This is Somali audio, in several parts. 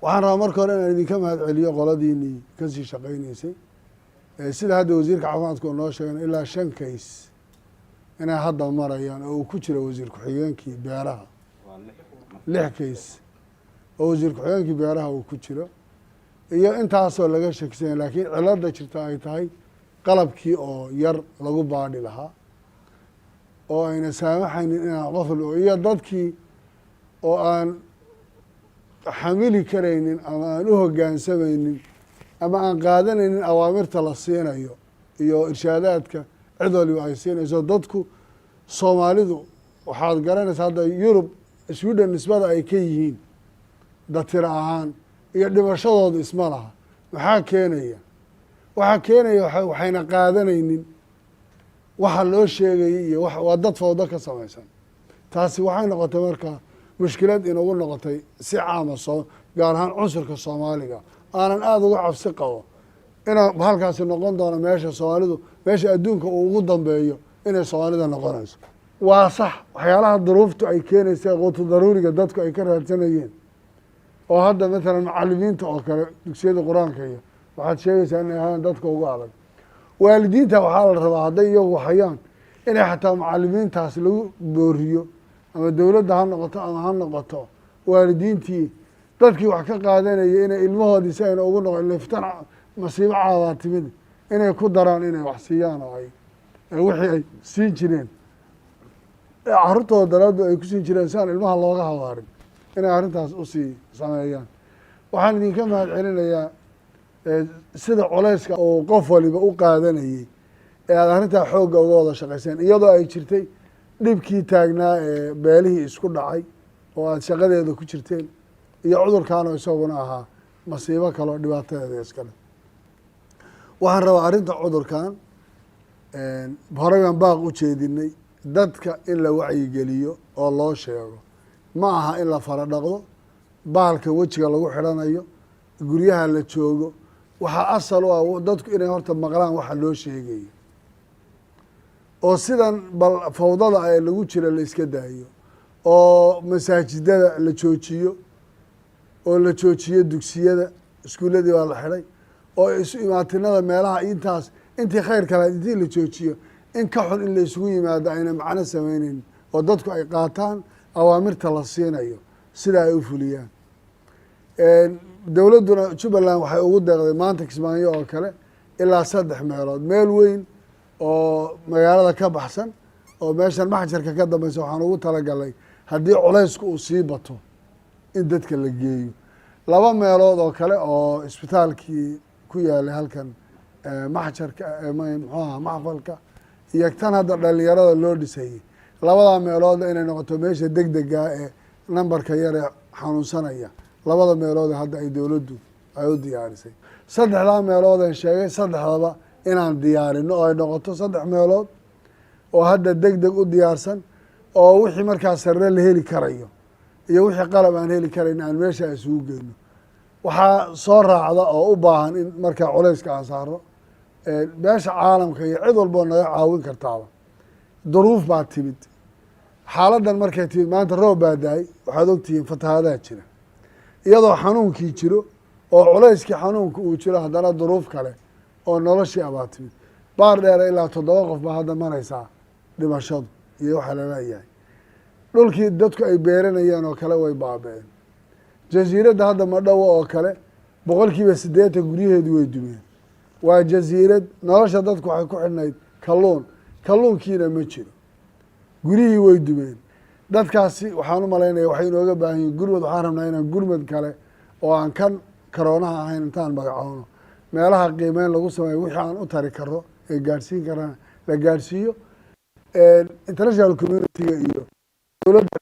Waxaan rabaa marka hore inaan idinka mahad celiyo qoladiinii kasii shaqaynaysay. Sida hadda wasiirka caafimaadka uu noo sheegay, ilaa shan case inay hadda marayaan oo uu ku jiro wasiir ku-xigeenkii beeraha, lix case oo wasiir ku-xigeenkii beeraha uu ku jiro iyo intaasoo laga shakisanya. Laakiin cilada jirta ay tahay qalabkii oo yar lagu baadhi lahaa oo ayna saamaxaynin inaan qof iyo dadkii oo aan xamili karaynin ama aan u hoggaansamaynin ama aan qaadanaynin awaamirta la siinayo iyo irshaadaadka cid waliba ay siinayso. Dadku Soomaalidu waxaad garanaysaa hadda Yurub, Sweden, nisbada ay ka yihiin datira ahaan iyo dhimashadooda isma laha. Maxaa keenaya? Waxaa keenaya waxayna qaadanaynin waxa loo sheegayay iyo waa dad fawdo ka samaysan. Taasi waxay noqotay marka mushkilad inagu noqotay si caama, soo gaar ahaan cunsurka Soomaaliga aanan aada uga cabsi qabo inaa halkaasi noqon doono meesha Soomaalidu, meesha adduunka uu ugu dambeeyo inay Soomaalida noqonayso. Waa sax, waxyaalaha duruuftu ay keenaysa, quutu daruuriga dadku ay ka raadsanayeen, oo hadda matalan macalimiinta oo kale, dugsiyada Qur-aanka iyo waxaad sheegaysaa inay ahaan dadka ugu adag. Waalidiinta waxaa la rabaa hadday iyagu hayaan inay xataa macalimiintaas lagu booriyo, ama dowladda ha noqoto ama ha noqoto waalidiintii dadkii wax ka qaadanayay, inay ilmahoodii si ayna ugu noqon liftan masiibo caabaa timid, inay ku daraan, inay wax siiyaan oo ay wixii ay siin jireen carruurtooda daraaddu ay ku siin jireen, si aan ilmaha looga habaarin, inay arrintaas usii sameeyaan. Waxaan idinka mahad celinayaa sida culayska uu qof waliba u qaadanayey ee aada arrintaa xoogga uga wada shaqayseen, iyadoo ay jirtay dhibkii taagnaa ee beelihii isku dhacay oo aada shaqadeeda ku jirteen iyo cudurkaano isaguna ahaa masiibo kaleo dhibaatadeeda iskale. Waxaan rabaa arrinta cudurkan, horey baan baaq u jeedinay dadka in la wacyigeliyo oo loo sheego. Ma aha in la fara dhaqdo, bahalka wejiga lagu xidhanayo, guryaha la joogo. Waxaa asal u ah dadku inay horta maqlaan waxa loo sheegayo, oo sidan bal fawdada ee lagu jira la iska daayo, oo masaajidada la joojiyo, oo la joojiyo dugsiyada, iskuulladii baa la xidhay, oo isu imaatinada meelaha intaas intii khayr kale intii la joojiyo, in ka xun in la isugu yimaado ayna macno sameyneyn, oo dadku ay qaataan awaamirta la siinayo sida ay u fuliyaan. Dowladduna Jubbaland waxay ugu deeqday maanta Kismaayo oo kale ilaa saddex meelood, meel weyn oo magaalada ka baxsan oo meeshan maxjarka ka dambeysa waxaan ugu talagalay haddii culaysku uu sii bato in dadka la geeyo, laba meelood oo kale oo isbitaalkii ku yaalay halkan maxjarka, muxuu aha, maxfalka, iyo tan hadda dhalinyarada loo dhisayey. Labadaa meeloodna inay noqoto meesha deg dega ee nambarka yar ee xanuunsanaya. Labada meelood hadda ay dowladdu ay u diyaarisay, saddexdaa meelood een sheegay, saddexdaba inaan diyaarino oo ay noqoto saddex meelood oo hadda deg deg u diyaarsan, oo wixii markaa sarre la heli karayo iyo wixii qalab aan heli karayn aan meesha isugu geyno. Waxaa soo raacda oo u baahan in markaa culayska aan saaro beesha caalamka iyo cid walboo naga caawin kartaaba. Duruuf baa timid xaaladdan markay timid. Maanta roob baa da-ay, waxaad ogtihiin fatahaadaha jira. Iyadoo xanuunkii jiro oo culayskii xanuunka uu jiro, haddana duruuf kale oo noloshii abaa timid. Baar Dheere ilaa toddoba qof baa hadda maraysaa dhimashadu iyo waxaa laleeyahay. Dhulkii dadku ay beeranayeen oo kale way baaba-een. Jasiiradda hadda Madhowo oo kale 80% guryaheedu way dumeen. Waa jasiirad, nolosha dadku waxay ku xidhnayd kalluun, kalluunkiina ma jiro, guryihii way dumeen. Dadkaasi waxaan u malaynaya waxay inooga baahan yihin gurmad. Waxaan rabnaa inaan gurmad kale oo aan kan karoonaha ahayn intaan magacoono, meelaha qiimeyn lagu sameeyo, wixii aan u tari karo ee gaadhsiin karana la gaadhsiiyo. International community-ga iyo dowladda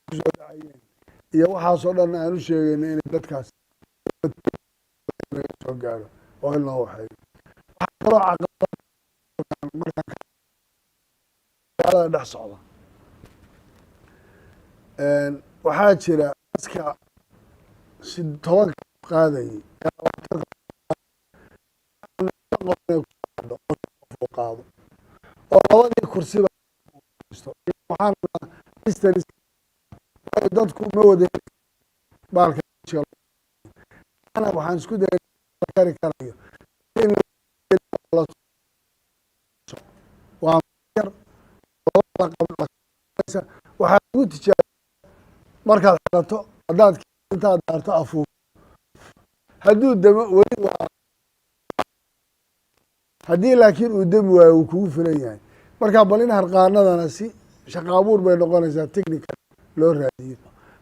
kusoo dhacayeen iyo waxaasoo dhan aan u sheegayna inay dadkaas laga soo gaaro oo in loo waxeeyo. Waxaa kaloo caqabad markaan dhex socda, waxaa jira aska si 10-ka qaadayay qof qaado oo labadii kursiba Waxaan rabnaa distance, dadku ma wada baalka. Waxaan isku daya kari karayo in waa yar. Waxaa lagu tijaabiya markaad xirato, haddaad intaad daarto afuuf, hadduu demo weli waa, haddii laakiin uu demi waayo, uu kugu filan yahay. Marka bal in harqaanadana si shaqa abuur bay noqonaysaa, technical loo raadiyo.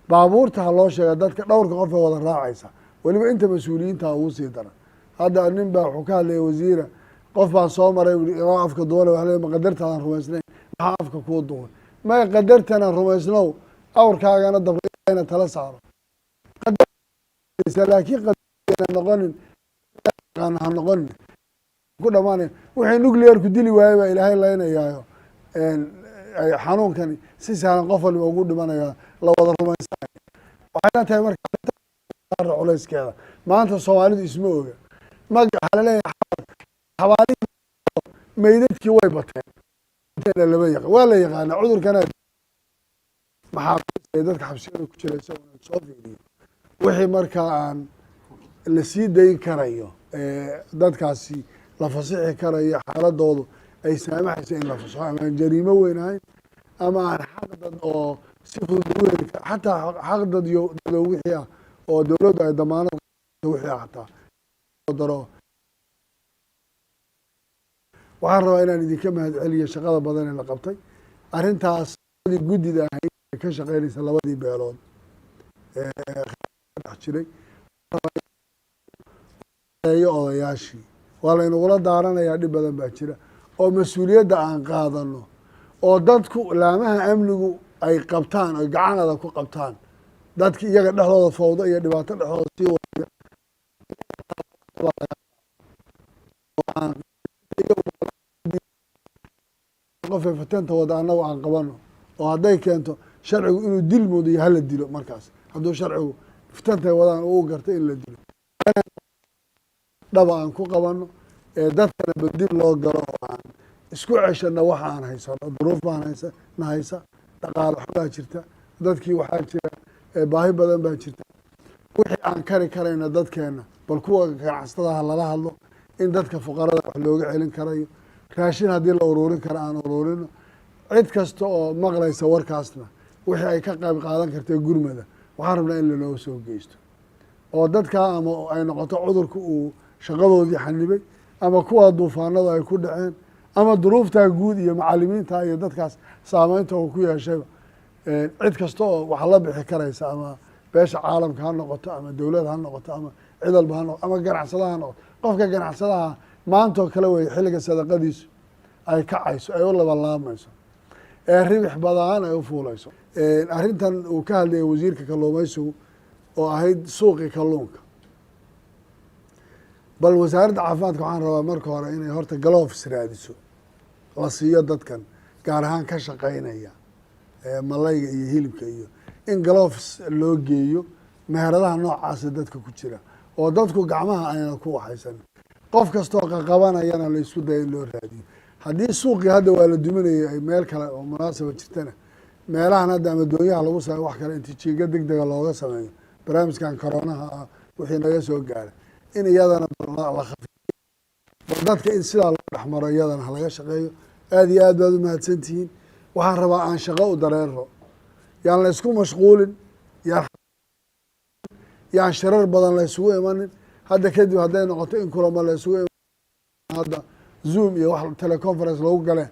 Baabuurta ha loo sheega dadka dhowrka qof ee wada raacaysa, weliba inta mas-uuliyiinta ugu sii daran. Hadda nin baa wuxuu ka hadlaya, wasiira, qof baan soo maray inoo afka duubana. Waa le, ma qadartaadan rumaysnayn? Maxaa afka kuu duubay? May qadartana rumaysnow, awrkaagana dabna tala saaro, laakiin qadar noqonin, ha noqonin ku dhamaanay. Wixii nuclearku dili waayey baa Ilaahay laynayaayo, xanuunkani si sahlan qof waliba ugu dhimanaya, la wada rumaysanaya. Waxay la tahay marka culayskeeda maanta Soomaalidu isma oga. Mag waxaa laleeyahay xabaalihii meydadkii way bateen, lama yaqaan, waa la yaqaana cudurkana. Maxaa dadka xabsiyada ku jira isaguna soo fiiriyo wixii markaa aan la sii dayn karayo, dadkaasi la fasixi karayo, xaaladoodu ay saamaxaysa in la fasaxo, ama aan jariimo weyn ahayn, ama aan xaqdad oo si fudud lagu heli kara, xataa xaqdad iyo dado wixii ah oo dowladdu ay damaanad wixii ah xataa daro. Waxaan rabaa inaan idinka mahad celiyo shaqada badan ee la qabtay arrintaas. Guddida ahayd ee ka shaqeynaysa labadii beelood dhex jiray iyo odayaashii waa laynagula daaranayaa. Dhib badan baa jira oo mas-uuliyadda aan qaadano, oo dadku laamaha amnigu ay qabtaan, oy gacan adag ku qabtaan dadki iyaga dhexdooda fawdo iyo dhibaato dhexdooda sii waya. Qofay fatenta wada annagu aan qabano, oo hadday keento sharcigu inuu dil mudiyo, hala dilo. Markaas hadduu sharcigu fitantay wadaan uu garta in la dilo, dhaba aan ku qabano ee dadkana badib loo galo, oo aan isku ceshano waxa aan haysano. Duruuf baan haysa na haysa, dhaqaalo xubaa jirta, dadkii waxaa jira baahi badan baa jirta. Wixii aan kari karayna dadkeena, bal kuwa ganacsadaha lala hadlo in dadka fuqarada wax looga celin karayo. Raashin haddii la ururin karo, aan ururino. Cid kasta oo maqlaysa warkaasna, wixii ay ka qayb qaadan kartee gurmada, waxaan rabnaa in lanoo soo geysto, oo dadkaa ama ay noqoto cudurka uu shaqadoodii xanibay, ama kuwa duufaanadu ay ku dhaceen, ama duruuftaa guud iyo macalimiinta iyo dadkaas saameynta uu ku yeeshayba. Cid kasta oo wax la bixi karaysa, ama beesha caalamka ha noqoto, ama dowlad ha noqoto, ama cid walba ha noqoto, ama ganacsadaha ha noqoto. Qofka ganacsadaha maantoo kale wey xilliga sadaqadiisu ay kacayso, ay u labanlaabmayso, ee ribix badaan ay u fuulayso. Arrintan uu ka hadlayay wasiirka kalluumaysigu oo ahayd suuqii kalluunka, bal wasaaradda caafimaadka waxaan rabaa marka hore inay horta gloves raadiso, la siiyo dadkan gaar ahaan ka shaqeynaya malayga iyo hilibka, iyo in gloves loo geeyo meheradaha noocaasa dadka ku jira, oo dadku gacmaha ayna ku waxaysan. Qof kastoo qaqabanayana la isku daya in loo raadiyo. Haddii suuqii hadda waa la duminayay ay meel kale oo munaasaba jirtana, meelahan hadda ama doonyaha lagu sameyo, wax kale inti jiinga deg dega looga sameeyo, barnaamijkan coroonaha ah wixii naga soo gaara in iyadana la khafiiyo, bal dadka in sidaa loo dhexmaro iyadana halaga shaqeeyo. Aad iyo aad baad umahadsantihiin. Waxaan rabaa aan shaqo u dareero, yaan la isku mashquulin, yaan shirar badan la isugu imanin. Hadda kadib hadday noqoto in kulamo la isugu, hadda Zoom iyo wax teleconference lagu gale,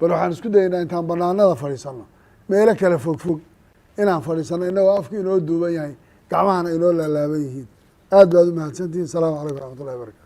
bal waxaan isku dayaynaa intaan banaanada fadhiisano, meelo kale fog fog inaan fadhiisano, inagoo afku inoo duuban yahay, gacmahana inoo laalaaban yihiin. Aad baad umahadsantihiin. Asalaamu calaykum waraxmat ullahi barakatu.